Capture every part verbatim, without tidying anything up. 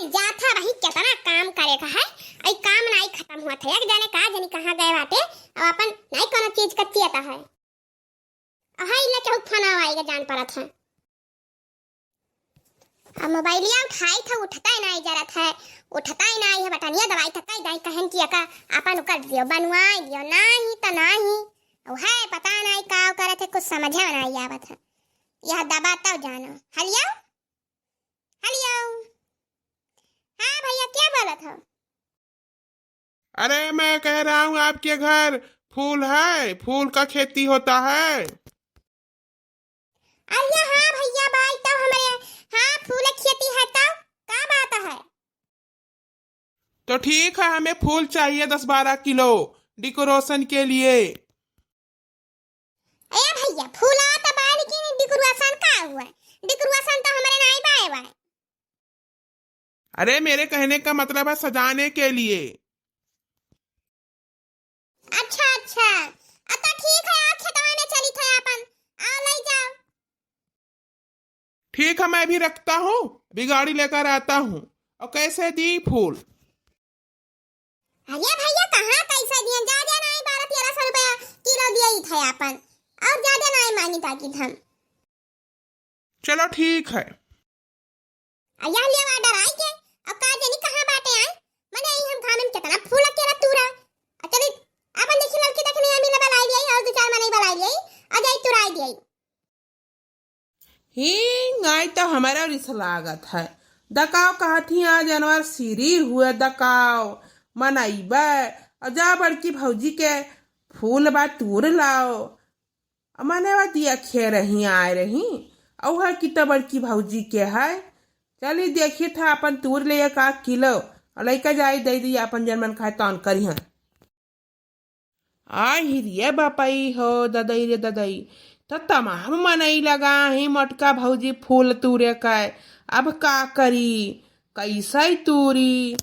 जात है वही केतना काम करे का है, अई काम नाई खतम हुआ था। एक जाने का जानी कहाँ गए बाटे, अब अपन नाई कोनो चीज का चियता है। अहा इला केहू फोन आइगा जान परत है। अब मोबाइलिया उठाई था, उठता ही नाई जरत है, उठता ही नाई है। बटनिया दबाई था, कई दाई कहन कि एका अपन कर दियो, बनवाई दियो, नाही त नाही। अब है पता नाई का करत है, कुछ समझे नाई आवत है। यह दबा तब जानो। हलियो, हलियो। हाँ भैया, क्या बोलत हो? अरे, मैं कह रहा हूँ, आपके घर फूल है? फूल का खेती होता है? अरे हाँ भैया, भाई तो हमारे, हाँ, फूल खेती है, तो का बात है? तो ठीक है, हमें फूल चाहिए दस बारह किलो decoration के लिए। ए भैया, फूला तो बा, लेकिन decoration का हुआ? Decoration तो हमारे नाई बाए बाए। अरे, मेरे कहने का मतलब है सजाने के लिए। अच्छा, अच्छा। अ, तो ठीक है, आओ खेतवा में चली थे अपन। आओ, ले जाओ। ठीक है, मैं भी रखता हूँ, अभी गाड़ी लेकर आता हूँ। और कैसे दी फूल? अरे भैया, कहाँ कैसे दिए? ज्यादा नहीं, बारह तेरह सौ रुपया किलो दिए ही थे अपन, और ज्यादा नहीं मांगी ताकि हम। चलो ठीक है। अरे ले order आई के, अब का जानी कहाँ बाटे आए। मने आई हम घाम में कितना फूल अकेला तूरा। आ चली, अपन देखी लड़की देखने मिले बलाई लिए, और दो चार मने बलाई लिए, आ जाई तुराई दिए। ही, आई तो हमारा रिस लागत है। दकाव कहत ही, आज अनवर सिरी हुए दकाव मनइबे। और जा बड़की भौजी के फूल बा तूर लाओ। और मने बा दिया खे रही, आए रही। और है कि तो बड़की भौजी के है। चली देखी था अपन तूर ले एक आध किलो। और लइका जाई दे दी अपन जन मन खाए तौन करी हैं। आ हिरिया बापई हो ददई रे ददई, त तमाम मनई लगा ही मोटका भौजी फूल तूरे का। अब का करी, कैसे तूरी?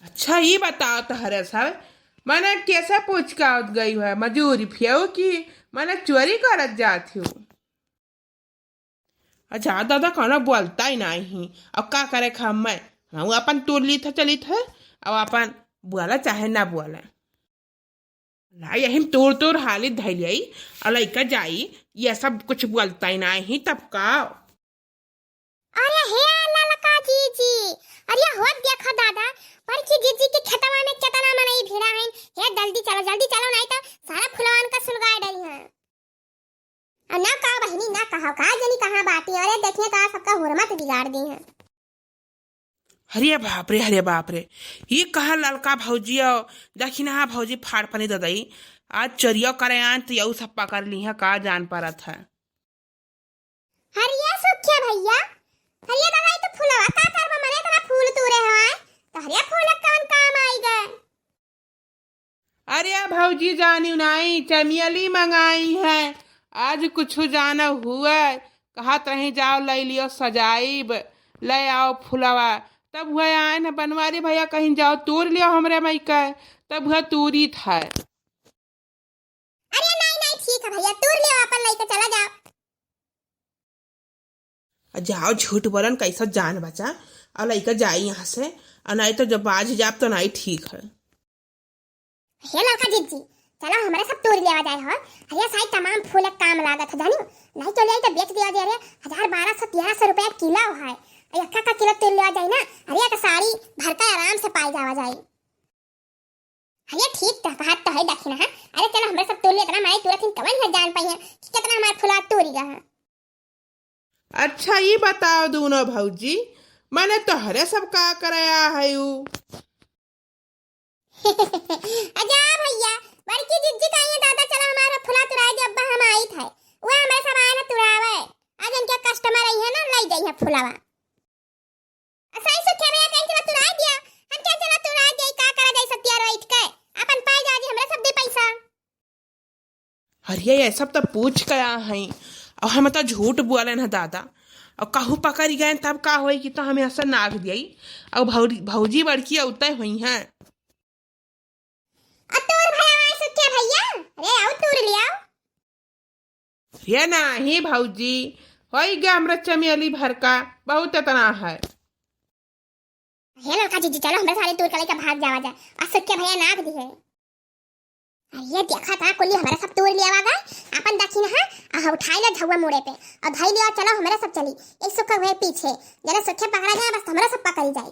अच्छा, ई बताओ तहरे सब, मने कैसे पूछ के आवत गई है? मजूरी फियऊ की मने चोरी करत जात हो? अच्छा दादा, कौनो बोलता ही नहीं। अब का करे खा मैं? हम अपन तूर ली था, चली था। अब अपन बोला चाहे ना बोला। ला यही में तूर तूर हाली धैल जाई। और लइका जाई, ये सब कुछ बोलता ही नहीं, तब का? अरे हे ललका जीजी, अरे हो देखा दादा, बड़की जीजी के खेतवा में केतना मनई भिड़ा हैं। हे जल्दी चलो, जल्दी चलो, नहीं तो सारा फुलवान का सुलगाए डरी हैं। और ना कहो बहिनी, ना कहो, का जनी कहाँ बाटी, अरे देखिए तो सबका हुरमत बिगाड़ दी हैं। अरे बाप रे, अरे बाप रे, ये कहाँ ललका भौजी और दखिनहा भौजी फाड़ पनी ददई, आज चोरियो करे आन तो यऊ सब पकड़ ली है, का जान परत है। हरिया सुखिया भैया, हरिया दादा, ई तो फुलवा का करबा, मने इतना फूल तूरे हवाए, तो हरिया फूल कौन काम आई गए? अरे भौजी जानी नाई, चमेली मंगाई है, आज कुछ जाना हुआ, कहत रही जाओ ले लियो सजाइब, ले आओ फुलवा, तब हुआ आए न बनवारी भैया कहीं जाओ तूर लियो हमरे मई का, तब हुआ तूरी था। अरे नहीं, नहीं, ठीक है भैया, तूर लियो, अपन लइके चला जाओ। आ जाओ, झूठ बोलन, कैसा जान बचा, और लइका जाई यहाँ से, और नहीं तो जब बाज जाब तो नहीं ठीक है। हे लड़का जीजी, चलो हमरे सब तूर लेवा जाए हो। अरे साई तमाम फूल एक काम लागत है जानी, नहीं तो ले आई तो बेच दिया जाए रे। हजार बारह सौ तेरह सौ रुपया किलो है, अरे अक्का का किलो तूर लेवा जाए ना, अरे एक साड़ी भर का आराम से पाई जावा जाए। अरे ठीक तो कहत तो है दखिनहा। अरे चलो, हमरे सब टोली इतना माई तुरत हिन कवन है जान पाई है कि कितना हमार फुला तोरी रहा। अच्छा, ई बताओ दोनों भौजी, मने तोहरे सब का कराया है उ? अजा भैया, बड़की जिज्जी कहिए दादा, चलो हमारा फुला तुराई दे, अब्बा हम आई थे। वह हमरे सब आए ना तुरावे। आज इनके customer आई है ना, लाई जाई है फुलावा। आ, सही सुखे भैया कहीं चला तुराई दिया। हम क्या चला तुराई दिया, का करा जाई सत्या रोइत के। अपन पाई जा जी हमरा सब दे पैसा। अरे ये सब तो पूछ के आ हैं। और हम तो झूठ बोले ना दादा। और कहूँ पकड़ गए तब का होई कि तो हमें ऐसा नाक दियाई। और भौरी-, भौजी बड़की औते हुई हैं। आ तोर भैया सुखे भैया, अरे आओ तोर ले आओ। हे नाही भौजी, होई गया हमरा चमेली भर का, बहुत इतना है। हे ललका जिज्जी, चलो हमरा सारे तूर के लइका भाग जावा जाए। आ सुखे भैया नाक दिहे। अरे देखा था, कुली हमरा सब तूर लियावा गए, अपन दक्षिण है, आ उठाई ले झउआ मुड़े पे, और धई लिया, चलो हमरा सब चली। एक सुखे हुए पीछे, जरा सुखे पकड़ा जाए, बस हमरा सब पकड़ी जाए।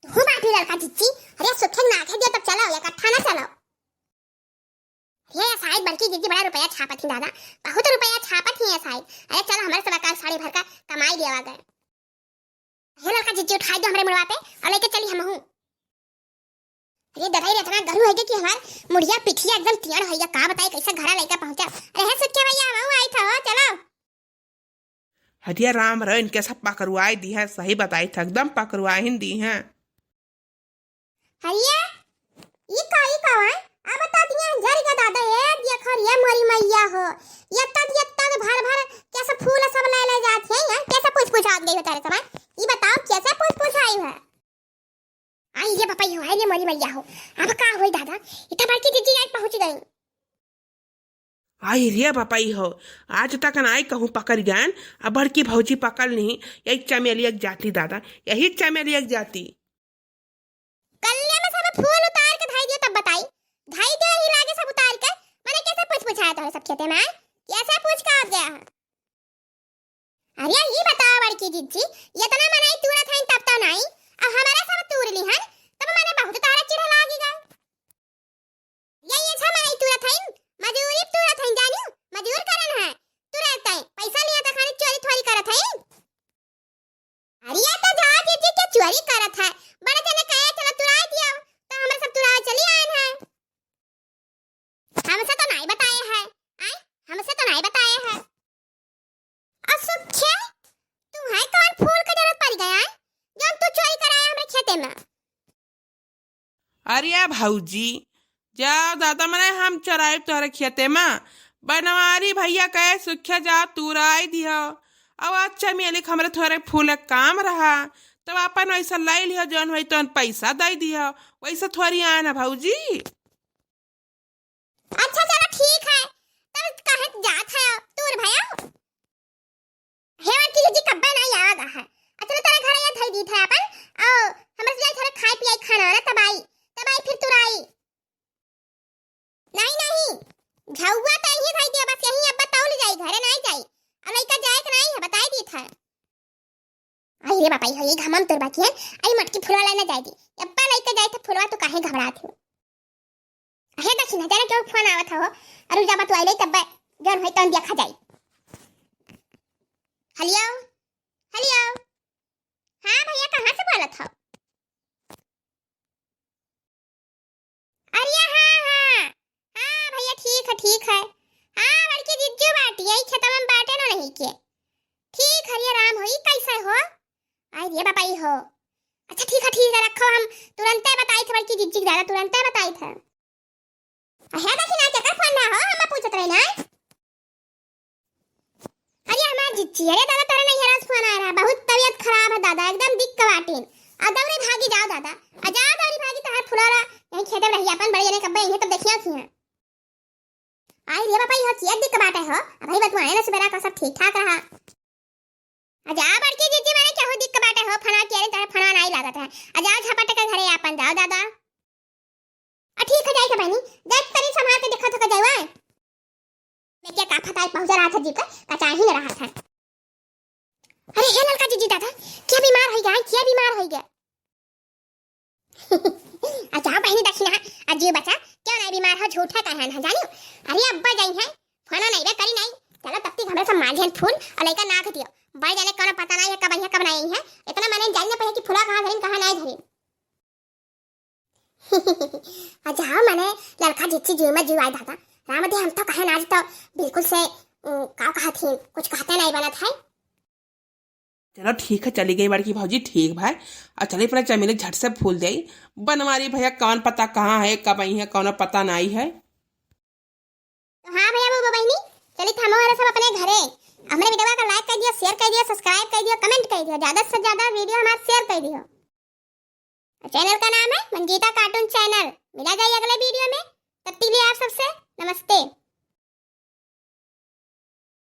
तू बाटी ललका जिज्जी, अरे सुखे नाक है दिया, तब चलो, इकट्ठा ना चलो। हे साइड बड़की जिज्जी बड़ा रुपया छापत ही दादा, बहुत रुपया छापत ही है साइड। अरे चलो, हमरा सब का साड़ी भर का कमाई दिया गए। हे ललका जिज्जी उठाई दो हमरे मुड़वा पे और लेके चली हमहू। अरे दादा, ये इतना गरू है कि हमार मुड़िया पिठिया एकदम टियड़ होइगा, का बताई कैसे घरा लइका पहुंचा। अरे हे सुखे भैया, हमहू आई था हो, चलो। हरिया राम रहे, इनके सब पकड़वाई दी है, सही बताई था, एकदम पकड़वाई ही दी है। हरिया, ई का, ई का है? आ बता दिया, झर का दादा, ए, देख रे मोरी मैया हो। यत्ता, यत्ता भर भर कैसे फूल सब ले ले जात है, हैं? कैसे पूछ पूछ आत गई हो तारे समय? ई बताओ, कैसे पूछ पूछ आई है? आई रे बापा, यो है रे मोरी मैया हो। अब का होई दादा? इतना बड़की जिज्जी आज पहुंच गई। आई रे बापा, ई हो, आज तक नाई कहूँ पकड़ गयन, अब बड़की भौजी पकड़ नहीं, यही चमेलिया के जाती दादा, यही चमेलिया के जाती। कल्ले में सब फूल उतार के धाई दियो, तब बताई। धाई दियो ही लागे सब उतार के। मने कैसे पूछ पूछाया तोहरे सब खेते में, आय? कैसे पूछ के आ गया है? अरे, ई बताओ बड़की जिज्जी, इतना मनई तूरत हईन तब तो नाई, अब हमारा सब तूर लिहन, तब मने बहुत तोहरा चिढ़ लागी गल। ये, ये छा मनई तूरत हईन, मजूरी तूरत हईन, जानियो, मजूर करन है, तूरत हईन, पैसा लिया तो खाली चोरी थोरी करत हईन। अरे, ये तो जा जिज्जी के चोरी करत है, बड़े जने कहे चलो तुराई दियो, तो हमरे सब तुराई चली आयन है। हमसे तो नाई बताए है, आय, हमसे तो नाई बताए है। और सुखे, तुम्हें कौन फूल के जरूरत पड़ गया है, जौन तू चोरी कराया हमरे खेते में? अरे भौजी, जा दादा, मने हम चोराइब तोहरे खेते में। बनवारी भैया कहे सुखे जा तुराई दियो। अब अच्छा मेलिक हमरे थोरे फूल के काम रहा, तब अपन वैसा लाई लियो, जौन होई तौन पैसा दे दियो, वैसे थोरी आन है भौजी। अच्छा, चलो ठीक है, तब काहे जात है तूर भया? हे बड़की जिज्जी कब्बे नाई आवा गा है। अच्छा, चलो तेरे घर ये धई दी था अपन, आओ, हमरे से जाई थोड़ा खाए पियाई खाना वाना, तब आई, तब आई फिर तुराई। नहीं, नहीं, झउआ तो यही धई दियो, बस यही अब्बा तौल जाई, घरे नाई जाई। अब लइका जाए के नाई है, बताई दी था। आई रे बापा, ई हो, ई घमम तोर बाकी है। आई मटकी फुलवा लाई ना जाए दी। अब्बा लइके जाए थे फुलवा, तू काहे घबरात हो? हे दक्षिणा, जरा क्यों फोन आवत हो? अरु जब तू आइले तब जौन होई तौन देखा जाई। हेलो, हेलो। हाँ भैया, कहाँ से बोलत हो? अरे हाँ, हाँ, हाँ भैया, ठीक है, ठीक है। हाँ, बड़की जिज्जू बाटी, यही खेतवा में बाटे ना नहीं के। ठीक, हरिया राम हो, ई कैसे हो? आई रे बापा, ई हो। अच्छा, ठीक है, ठीक है, रखो, हम तुरंते बताई थे, बड़की जिज्जी के दादा, तुरंते बताई थे। अहे, देखी ना, केकर फोन ना हो, हम पूछत रहे ना। अरे हमार जिज्जी, अरे दादा, तोरे नैहरा से फोन आया रहा, बहुत तबीयत खराब है दादा, एकदम दिक्क बाटिन। आ दौड़े भागी जाओ दादा, आ जाओ दौड़ी भागी, तोहार फुलौरा यहीं खेते में रही अपन, बड़े जने कब्बे यहीं तब देखियो थी हैं। आई रे बापा, ई हो, किया दिक्क बाटे हो? अबही बतुआए ना, सुबेरा का सब ठीक ठाक रहा। आ जाओ बड़की जिज्जी, माने केहू दिक्क बाटे हो, फना किया रे, तोहार फना नाई लागत है। आ जाओ झपट के घरे अपन, जाओ दादा। आ ठीक है, जाई के बहनी, देख तनी संभाल के देखा तो का जावा। मैं क्या का फताई पहुंचा रहा था जी का, का चाही न रहा था। अरे हे ललका जिज्जी दादा, क्या बीमार हो गया, क्या बीमार हो गया? आ जाओ बहनी दक्षिणा, आ जीव बचा, क्यों नहीं बीमार हो, झूठा कहन है, जानियो। अरे अब्बा जाई है, फोन नहीं रे करी नहीं, चलो तब तक हमरे सब मांझे फूल और लइका नाक दियो। भाई जाने कौन पता नहीं है, कब आई है, कब नहीं आई है, इतना मैंने जान ना पाया कि फुला कहाँ धरिन, कहाँ नहीं धरिन। अच्छा, हाँ, मने ललका जिज्जी जीव में जीव आए दादा। राम दे, हम तो कहे ना, आज तो बिल्कुल से, उम, का कहा थी, कुछ कहते नहीं बनत है। चलो ठीक है, चली गई बड़की भौजी, ठीक भाई। और चली अपना चमेली झट से फूल दे। बनवारी भैया कौन पता कहाँ है, कब आई है, कौन पता नहीं है। तो हाँ भैया, वो बहिनी, चली थमो वाला सब अपने घरे। हमरे वीडियो का like कर दियो, share कर दियो, subscribe कर दियो, comment कर दियो, ज्यादा से ज्यादा वीडियो हमारे share कर दियो। और चैनल का नाम है मंजीता cartoon channel। मिला जाए अगले वीडियो में, तब तक के लिए आप सबसे नमस्ते।